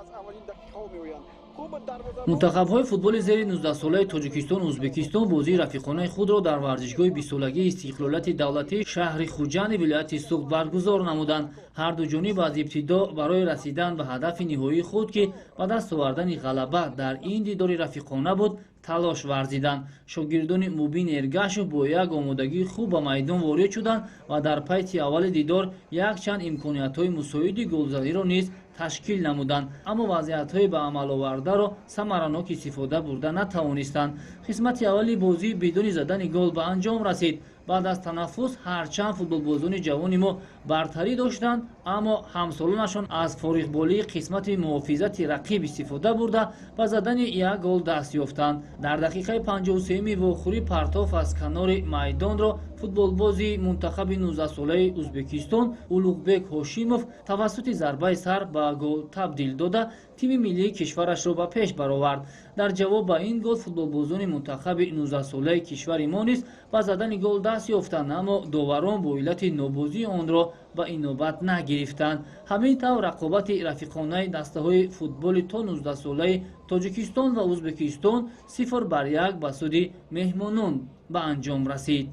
Аз аввалин дақиқаҳо меоянд. Хуб, дарвоза. Мунтахабҳои футболи зери 19-солаи Тоҷикистону Ӯзбекистон бозии рафиқонаи худро дар варзишгоҳи 20-солагии истиқлолияти давлатии шаҳри Хуҷанди вилояти Суғд баргузор намуданд. Ҳарду ҷониб аз ибтидо барои расидан ба ҳадафи ниҳоии худ, ки ба даст овардани ғалаба дар ин дидори рафиқона буд, талош варзиданд. Шогирдони Мубин Эргашев бо як омодагии хуб ба майдон ворид шуданд ва дар пайти аввали дидор якчанд имкониятҳои мусоиди голзаниро низ ташкил намуданд, аммо вазъиятҳои ба амаловардаро самаранок истифода бурда натавонистанд. Қисмати аввали бозӣ бидуни задани гол ба анҷом расид. Баъд аз танаффус ҳарчанд футболбозони ҷавони мо бартарӣ доштанд, аммо ҳамсолонашон аз фориғболии қисмати муҳофизати рақиб истифода бурда, ба задани як гол даст ёфтанд. Дар дақиқаи 53-юми вохӯрӣ партоф аз канори майдонро футболбози мунтахаби 19-солаи Ӯзбекистон Улуғбек Ҳошимов тавассути зарбаи сар ба гол табдил дода, тими миллии кишварашро ба пеш баровард. Дар ҷавоб ба ин гол футболбозони мунтахаби 19-солаи кишвари мо низ ба задани гол даст ёфтанд, аммо доварон бо иллати нобозӣ онро ба инобат нагирифтанд. Ҳамин тавр, рақобати рафиқонаи дастаҳои футболи то 19-солаи Тоҷикистон ва Ӯзбекистон 0-1 ба суди меҳмонон ба анҷом расид.